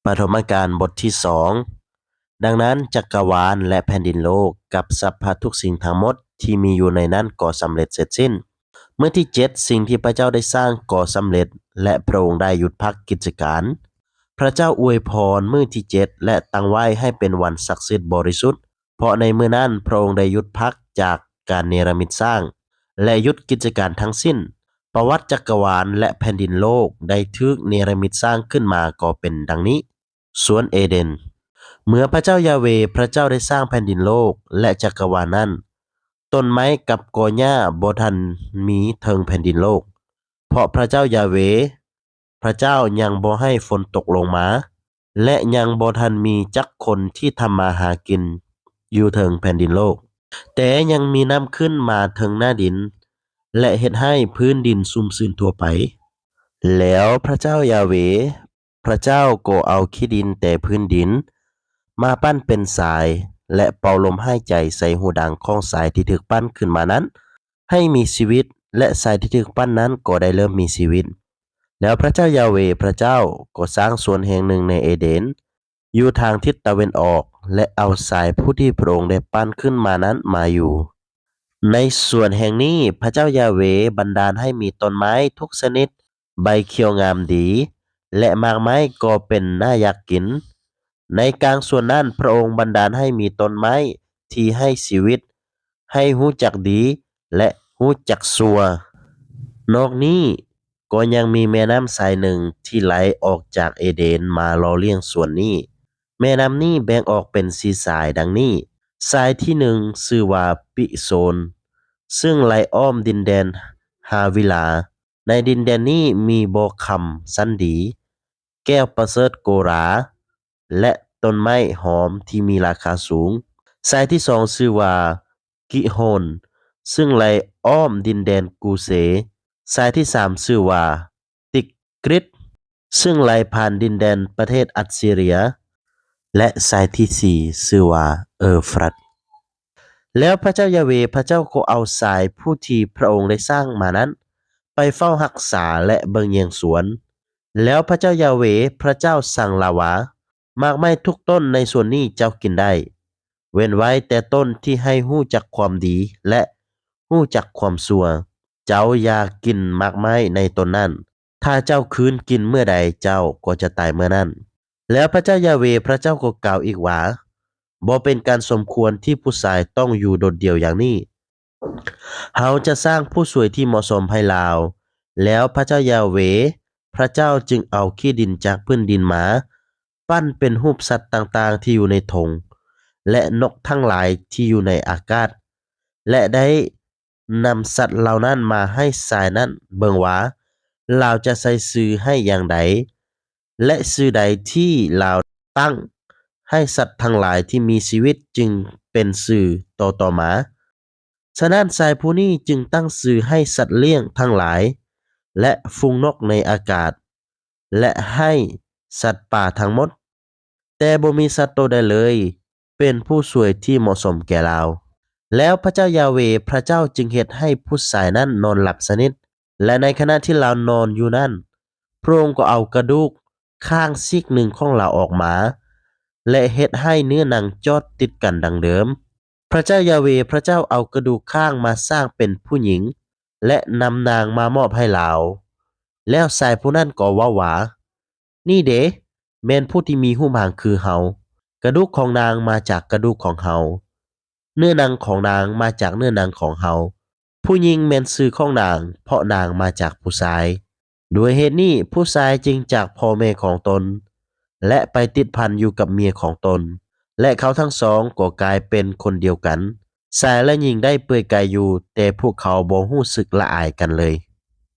ປະຖົມມະການບົດທີສອງ. ດັ່ງນັ້ນ ຈັກກະວານ ແລະ ແຜ່ນດິນໂລກ ກັບສັບພະທຸກສິ່ງທັງໝົດທີ່ມີຢູ່ໃນນັ້ນກໍສຳເລັດເສັດສິ້ນ. ມື້ທີເຈັດ ສິ່ງທີ່ພະເຈົ້າໄດ້ສ້າງກໍສຳເລັດ ແລະ ພະອົງໄດ້ຢຸດພັກກິດຈະການ. ພະເຈົ້າອວຍພອນມື້ທີເຈັດ ແລະ ຕັ້ງໄວ້ໃຫ້ເປັນວັນສັກສິດບໍລິສຸດ, ເພາະໃນມື້ນັ້ນພະອົງໄດ້ຢຸດພັກຈາກການເນລະມິດສ້າງ ແລະ ຢຸດກິດຈະການທັງສິ້ນ. ປະຫວັດຈັກກະວານ ແລະ ແຜ່ນດິນໂລກໄດ້ຖືກເນລະມິດສ້າງຂຶ້ນມາກໍເປັນດັ່ງນີ້. ສວນເອເດນ. ເມື່ອພະເຈົ້າຢາເວພະເຈົ້າໄດ້ສ້າງແຜ່ນດິນໂລກ ແລະ ຈັກກະວານນັ້ນ, ຕົ້ນໄມ້ກັບກໍຫຍ້າບໍ່ທັນມີເທິງແຜ່ນດິນໂລກ, ເພາະພະເຈົ້າຢາເວພະເຈົ້າຍັງບໍ່ໃຫ້ຝົນຕົກລົງມາ ແລະ ຍັງບໍ່ທັນມີຈັກຄົນທີ່ທຳມາຫາກິນຢູ່ເທິງແຜ່ນດິນໂລກ, ແຕ່ຍັງມີນ້ຳຂຶ້ນມາເທິງໜ້າດິນ ແລະ ເຮັດໃຫ້ພື້ນດິນຊຸ່ມຊື່ນທົ່ວໄປ. ແລ້ວພະເຈົ້າຢາເວພະເຈົ້າກໍເອົາຂີ້ດິນແຕ່ພື້ນດິນມາປັ້ນເປັນຊາຍ ແລະ ເປົ່າລົມຫາຍໃຈໃສ່ຮູດັງຂອງຊາຍທີ່ຖືກປັ້ນຂຶ້ນມານັ້ນໃຫ້ມີຊີວິດ, ແລະ ຊາຍທີ່ຖືກປັ້ນນັ້ນກໍໄດ້ເລີ່ມມີຊີວິດ. ແລ້ວພະເຈົ້າຢາເວພະເຈົ້າກໍສ້າງສວນແຫ່ງໜຶ່ງໃນເອເດນ ຢູ່ທາງທິດຕາເວັນອອກ ແລະ ເອົາຊາຍຜູ້ທີ່ພະອົງໄດ້ປັ້ນຂຶ້ນມານັ້ນມາຢູ່. ໃນສວນແຫ່ງນີ້ ພະເຈົ້າຢາເວບັນດານໃຫ້ມີຕົ້ນໄມ້ທຸກຊະນິດ ໃບຂຽວງາມດີ ແລະ ໝາກໄມ້ກໍເປັນໜ້າຢາກກິນ. ໃນກາງສວນນັ້ນ ພະອົງບັນດານໃຫ້ມີຕົ້ນໄມ້ທີ່ໃຫ້ຊີວິດ, ໃຫ້ຮູ້ຈັກດີ ແລະ ຮູ້ຈັກຊົ່ວ. ນອກນີ້ ກໍຍັງມີແມ່ນ້ຳສາຍໜຶ່ງທີ່ໄຫຼອອກຈາກເອເດນມາຫຼໍ່ລ້ຽງສວນນີ້. ແມ່ນ້ຳນີ້ແບ່ງອອກເປັນສີ່ສາຍດັ່ງນີ້. ສາຍທີໜຶ່ງຊື່ວ່າປິໂຊນ, ຊຶ່ງໄຫຼອ້ອມດິນແດນຮາວິລາ. ໃນດິນແດນນີ້ມີບໍ່ຄຳຊັ້ນດີ, ແກ້ວປະເສີດໂກລາ ແລະ ຕົ້ນໄມ້ຫອມທີ່ມີລາຄາສູງ. ສາຍທີສອງຊື່ວ່າກິໂຮນ, ຊຶ່ງໄຫຼອ້ອມດິນແດນກູເຊ. ສາຍທີສາມຊື່ວ່າຕິກຣິດ, ຊຶ່ງໄຫຼຜ່ານດິນແດນປະເທດອັດຊີເຣຍ. ແລະ ສາຍທີສີ່ຊື່ວ່າເອີຟຣັດ. ແລ້ວພະເຈົ້າຢາເວພະເຈົ້າກໍເອົາຊາຍຜູ້ທີ່ພະອົງໄດ້ສ້າງມານັ້ນໄປເຝົ້າຮັກສາ ແລະ ເບິ່ງແຍງສວນ. ແລ້ວພະເຈົ້າຢາເວພະເຈົ້າສັ່ງລາວວ່າ, ໝາກໄມ້ທຸກຕົ້ນໃນສວນນີ້ເຈົ້າກິນໄດ້, ເວັ້ນໄວ້ແຕ່ຕົ້ນທີ່ໃຫ້ຮູ້ຈັກຄວາມດີ ແລະ ຮູ້ຈັກຄວາມຊົ່ວ. ເຈົ້າຢ່າກິນໝາກໄມ້ໃນຕົ້ນນັ້ນ. ຖ້າເຈົ້າຄືນກິນເມື່ອໃດ, ເຈົ້າກໍຈະຕາຍເມື່ອນັ້ນ. ແລ້ວພະເຈົ້າຢາເວພະເຈົ້າກໍກ່າວອີກວ່າ, ບໍ່ເປັນການສົມຄວນທີ່ຜູ້ຊາຍຕ້ອງຢູ່ໂດດດ່ຽວຢ່າງນີ້. ເຮົາຈະສ້າງຜູ້ຊ່ວຍທີ່ເໝາະສົມໃຫ້ລາວ. ແລ້ວພະເຈົ້າຢາເວພະເຈົ້າຈຶ່ງເອົາຂີ້ດິນຈາກພື້ນດິນມາ ປັ້ນເປັນຮູບສັດຕ່າງໆທີ່ຢູ່ໃນທົ່ງ ແລະ ນົກທັງຫຼາຍທີ່ຢູ່ໃນອາກາດ, ແລະ ໄດ້ນຳສັດເຫຼົ່ານັ້ນມາໃຫ້ຊາຍນັ້ນເບິ່ງວ່າ ລາວຈະໃສ່ຊື່ໃຫ້ຢ່າງໃດ ແລະ ຊື່ໃດທີ່ລາວຕັ້ງໃຫ້ສັດທັງຫຼາຍທີ່ມີຊີວິດຈຶ່ງເປັນຊື່ຕໍ່ໆມາ. ສະນັ້ນ ຊາຍຜູ້ນີ້ຈຶ່ງຕັ້ງຊື່ໃຫ້ສັດລ້ຽງທັງຫຼາຍ ແລະ ຝູງນົກໃນອາກາດ ແລະ ໃຫ້ສັດປ່າທັງໝົດ, ແຕ່ບໍ່ມີສັດໂຕໃດເລີຍເປັນຜູ້ຊ່ວຍທີ່ເໝາະສົມແກ່ລາວ. ແລ້ວພະເຈົ້າຢາເວພະເຈົ້າຈຶ່ງເຮັດໃຫ້ຜູ້ຊາຍນັ້ນນອນຫຼັບສະໜິດ, ແລະ ໃນຂະນະທີ່ລາວນອນຢູ່ນັ້ນ, ພະອົງກໍເອົາກະດູກຂ້າງຊີກໜຶ່ງຂອງລາວອອກມາ ແລະ ເຮັດໃຫ້ເນື້ອໜັງຈອດຕິດກັນດັ່ງເດີມ. ພະເຈົ້າຢາເວພະເຈົ້າເອົາກະດູກຂ້າງມາສ້າງເປັນຜູ້ຍິງ ແລະ ນຳນາງມາມອບໃຫ້ລາວ. ແລ້ວຊາຍຜູ້ນັ້ນກໍເວົ້າວ່າ, ນີ້ເດ ແມ່ນຜູ້ທີ່ມີຮູບຮ່າງຄືເຮົາ. ກະດູກຂອງນາງມາຈາກກະດູກຂອງເຮົາ, ເນື້ອໜັງຂອງນາງມາຈາກເນື້ອໜັງຂອງເຮົາ. ຜູ້ຍິງແມ່ນຊື່ຂອງນາງ, ເພາະນາງມາຈາກຜູ້ຊາຍ. ດ້ວຍເຫດນີ້, ຜູ້ຊາຍຈຶ່ງຈາກພໍ່ແມ່ຂອງຕົນ ແລະ ໄປຕິດພັນຢູ່ກັບເມຍຂອງຕົນ, ແລະ ເຂົາທັງສອງກໍກາຍເປັນຄົນດຽວກັນ. ຊາຍ ແລະ ຍິງໄດ້ເປືອຍກາຍຢູ່, ແຕ່ພວກເຂົາບໍ່ຮູ້ສຶກລະອາຍກັນເລີຍ.